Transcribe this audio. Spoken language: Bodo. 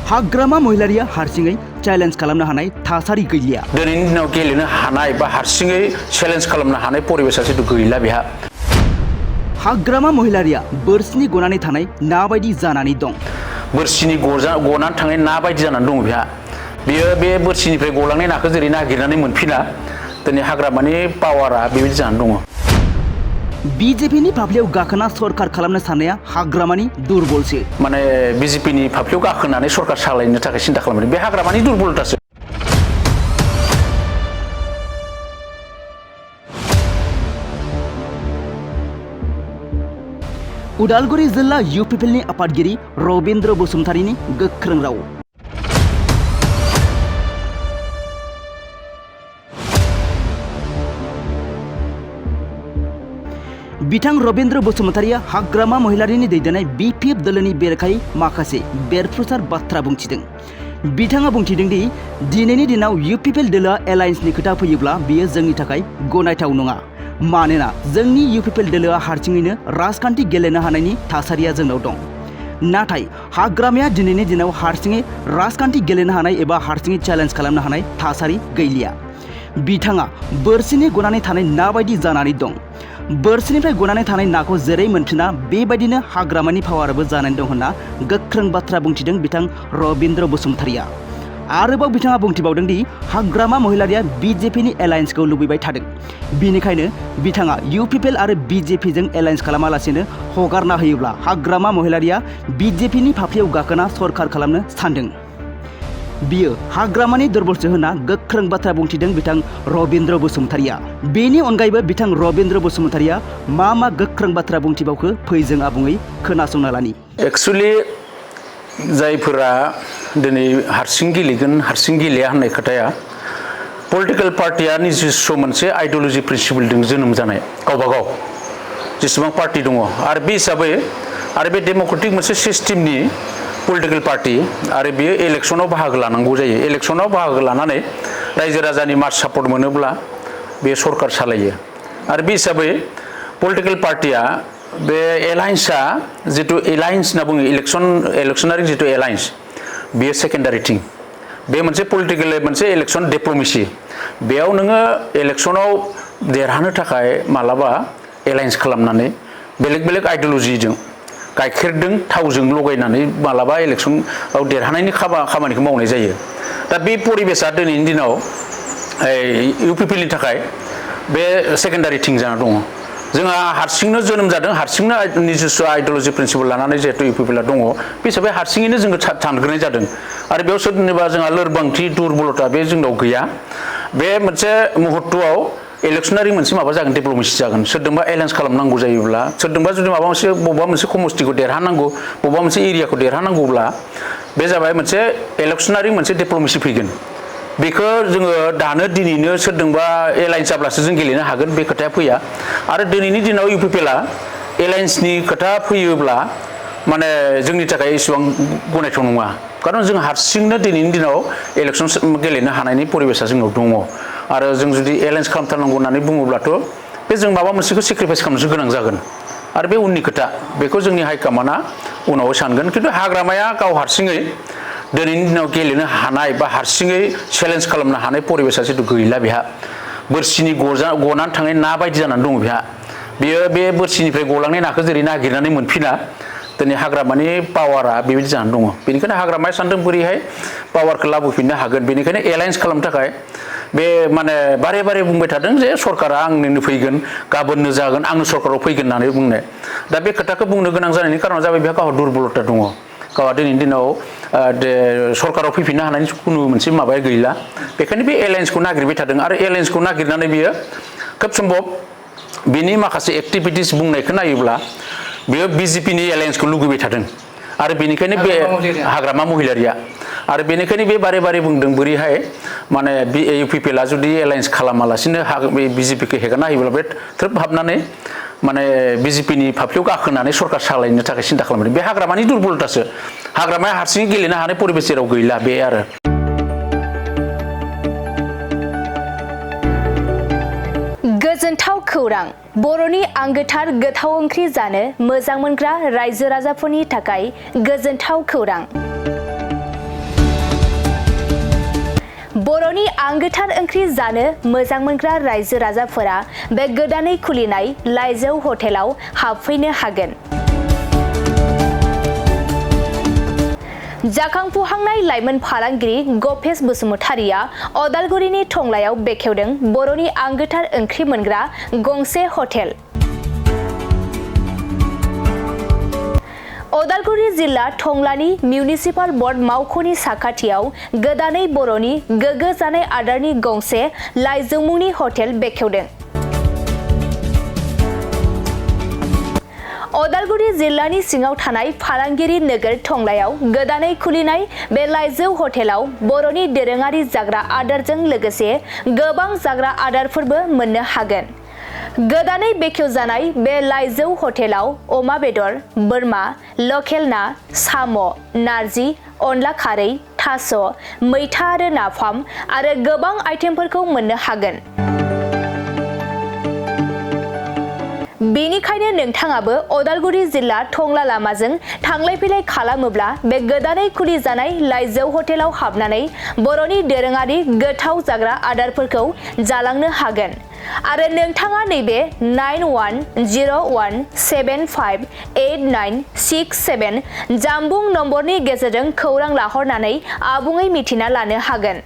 हाग्रामा महिलारिया हारसिङै चेलेन्ज खालामनो हानाय थासारि गैलिया। दिनैनि दिनाव गेलेनो हानाय बा हारसिङै चेलेन्ज खालामनो हानाय परिबेसा जितु गैला बेहा। हाग्रामा महिलारिया बोरसिनि गनानै थानाय ना बायदि जानानै दं। बोरसिनि गनानै थानाय ना बायदि जानानै दङ बेहा। बियो बे बोरसिनिफ्राय गलांनाय नाखौ जेरै नागिरनानै मोनफिना दिनै हाग्रामानि पावारा बेबायदि जानानै दङ। बीजेपीनि फाफ्लियाव गाखोना सरकार खालामनो साननाया हाग्रामानि दुरबलसो। माने बीजेपीनि फाफ्लियाव गाखोनानै सरकार सालायनो थाखाय सिन्था खालामदों बे हाग्रामानि दुरबलतासो। उदालगुरि जिल्ला UPPLनि आफादगिरि रबीन्द्र बसुमतारीनि गोख्रों राव। बिथां रबीन्द्र बसुमतारीया हाग्रामा महिलारिनि दैदेननाय BPF दोलोनि बेरेखायै माखासे बेरफ्रुसार बाथ्रा बुंथिदों। बिथाङा बुंथिदों दि दिनैनि दिनाव UPPL दोलोआ एलायन्सनि खोथा फैयोब्ला बेयो जोंनि थाखाय गनायथाव नङा। मानोना जोंनि UPPL दोलोआ हारसिङैनो राजखान्थि गेलेनो हानायनि थासारिया जोंनाव दं। नाथाय हाग्रामाया दिनैनि दिनाव हारसिङै राजखान्थि गेलेनो हानाय एबा हारसिङै चेलेन्ज खालामनो हानाय थासारि गैलिया। बिथाङा बोरसिनि गनानै थानाय ना बायदि जानानै दं। बोरसिनिफ्राय गनानै थानाय नाखौ जेरै मोनफिना बेबायदिनो हाग्रामानि पावाराबो जानानै दं होनना गोख्रों बाथ्रा बुंथिदों बिथां रबीन्द्र बसुमतारीया। आरोबाव बिथाङा बुंथिबावदों दि हाग्रामा महिलारिया BJPनि एलायन्सखौ लुबैबाय थादों। बिनिखायनो बिथाङा UPPL आरो BJPजों एलायन्स खालामालासेनो हगारना होयोब्ला हाग्रामा महिलारिया BJPनि फाफ्लियाव गाखोना सरकार खालामनो सानदों। बियो हाग्रामानि दुरबलसो होनना गोख्रों बाथ्रा बुंथिदों बिथां रबीन्द्र बसुमतारीया। बेनि अनगायैबो बिथां रबीन्द्र बसुमतारीया मा गोख्रों बाथ्रा बुंथिबावखो फै जों आबुङै खोनासंना लानि। एक्चुअली जायफोरा दिनै हारसिं गेलेगोन हारसिं गेलेया होननाय खोथाया पलिटिकल पार्टिया निजिस्व मोनसे आइडिय'लजि प्रिन्सिपलजों जोनोम जानाय गावबा गाव जेसेबां पार्टी दङ आरो बे हिसाबै आरो बे डेम'क्रेटिक मोनसे सिस्टेमनि पलिटिकल पार्टी आरो बेयो इलेक्सनाव बाहागो लानांगौ जायो। इलेक्सनाव बाहागो लानानै रायजो राजानि मास सापर्ट मोनोब्ला बे सरकार सालायो आरो बे हिसाबै पलिटिकल पार्टिया बे एलायन्सआ जितु एलायन्स होनना बुङो इलेक्सनारि जितु एलायन्स बेयो सेकेन्डारि थिं। बे मोनसे पलिटिकेल मोनसे इलेक्सन डिप्ल'मेसि। बेयाव नोङो इलेक्सनाव देरहानो थाखाय मालाबा एलायन्स खालामनानै बेलेग बेलेग आइडिय'लजिजों गाइखेरजों थावजों लगायनानै मालाबा इलेक्सनाव देरहानायनि खामानिखौ मावनाय जायो। दा बे परिबेसा दिनैनि दिनाव UPPLनि थाखाय बे सेकेन्डारि थिं जाना दङ। जोंहा हारसिंनो जोनोम जादों हारसिंनो निजिस्व आइडिय'लजि प्रिन्सिपल लानानै जिहेतु UPPLआ दङ बे हिसाबै हारसिङैनो जोङो सानग्रोनाय जादों आरो बेयाव सोरनिबा जोंहा लोरबांथि दुरबलता बे जोंनाव गैया। बे मोनसे मुहुर्तआव इलेक्सनारि मोनसे माबा जागोन डिप्ल'मेसि जागोन। सोरजोंबा एलायन्स खालामनांगौ जायोब्ला सोरजोंबा जुदि माबा मोनसे बबेबा मोनसे समस्थिखौ देरहानांगौ बबेबा मोनसे एरियाखौ देरहानांगौब्ला बे जाबाय मोनसे इलेक्सनारि मोनसे डिप्ल'मेसि फैगोन। बेखौ जोङो दानो दिनैनो सोरजोंबा एलायन्स जाब्लासो जों गेलेनो हागोन बे खोथाया फैया। आरो दिनैनि दिनाव UPPLआ एलायन्सनि खोथा फैयोब्ला माने जोंनि थाखाय इसेबां गनायथाव नङा। खारन जों हारसिंनो दिनैनि दिनाव इलेक्सन गेलेनो हानायनि परिबेसा जोंनाव दङ आरो जों जुदि एलायन्स खालामथारनांगौ होननानै बुङोब्लाथ' बे जों माबा मोनसेखौ सेक्रिफाइस खालामनोसो गोनां जागोन आरो बे उननि खोथा बेखौ जोंनि हाइकमान्डआ उनाव सानगोन। खिन्थु हाग्रामाया गाव हारसिङै दिनैनि दिनाव गेलेनो हानाय बा हारसिङै चेलेन्ज खालामनो हानाय परिबेसा जितु गैला बेहा। बोरसिनि गनानै थांनाय ना बायदि जानानै दङ बेहा। बियो बे बोरसिनिफ्राय गलांनाय नाखौ जेरै नागिरनानै मोनफिना दिनै हाग्रामानि पावारा बेबायदि जानानै दङ। बेनिखायनो हाग्रामाया सानदों बोरैहाय पावारखौ लाबोफिननो हागोन। बेनिखायनो एलायन्स खालामनो थाखाय बे माने बारे बारे बुंबाय थादों जे सरकारा आंनो फैगोन गाबोननो जागोन आंनो सरकाराव फैगोन होननानै बुंनाय। दा बे खोथाखौ बुंनो गोनां जानायनि कारना जाबाय बेहा गावहा दुरबलता दङ। गावहा दिनैनि दिनाव सरकाराव फैफिननो हानायनि खुनु मोनसे माबाया गैला। बेखायनो बे एलायन्सखौ नागिरबाय थादों आरो एलायन्सखौ नागिरनानै बियो खोब सम्भब बिनि माखासे एक्टिभिटिस बुंनायखौ नायोब्ला बेयो BJPनि एलायन्सखौ लुगैबाय थादों आरो बेनिखायनो बे हाग्रामा महिलारिया आरो बेनिखायनो बे बारे बारे बुंदों बोरैहाय माने UPPLआ जुदि एलायन्स खालामालासिनो BJPखौ हेगारना होयोब्ला बे थ्रोब हाबनानै माने BJPनि फाफ्लियाव गाखोनानै सरकार सालायनो थाखाय सिन्था खालामदों। बे हाग्रामानि दुरबलतासो। हाग्रामाया हारसिङै गेलेनो हानाय परिबेस जेराव गैला बे आरो। गोजोनथाव खौरां बर'नि आंगोथार गोथाव ओंख्रि जानो मोजां मोनग्रा रायजो राजाफोरनि थाखाय गोजोनथाव खौरां। बर'नि आंगोथार ओंख्रि जानो मोजां मोनग्रा रायजो राजाफोरा बे गोदानै खुलिनाय लाइजौ हटेलाव हाबफैनो हागोन। जाखांफुहांनाय लाइमोन फालांगिरि गपेश बसुमतारिया अदालगुरिनि टंलायाव बेखेवदों बर'नि आंगोथार ओंख्रि मोनग्रा गंसे हटेल। अदालगुरि जिल्ला टंलानि मिउनिसिपाल बर्ड मावख'नि साखाथियाव गोदानै बर'नि गोग्गो जानाय आदारनि गंसे लाइजौ मुंनि हटेल बेखेवदों। अदालगुरि जिल्लानि सिङाव थानाय फालांगिरि नोगोर टंलायाव गोदानै खुलिनाय बे लाइजौ हटेलाव बर'नि दोरोङारि जाग्रा आदारजों लोगोसे गोबां जाग्रा आदारफोरबो मोननो हागोन। गोदानै बेखेवजानाय बे लाइजौ हटेलाव अमा बेदर, बोरमा, लकेल ना, साम', नारजि, अनला खारै, थास', मैथा आरो नाफाम आरो गोबां आइटेमफोरखौ मोननो हागोन। बेनिखायनो नोंथाङाबो अदालगुरि जिल्ला टंला लामाजों थांलाय फैलाय खालामोब्ला बे गोदानै खुलिजानाय लाइजौ हटेलाव हाबनानै बर'नि दोरोङारि गोथाव जाग्रा आदारफोरखौ जालांनो हागोन। आरो नोंथाङा नैबे 9101758967 जानबुं नम्बरनि गेजेरजों खौरां लाहरनानै आबुङै मिथिना लानो हागोन।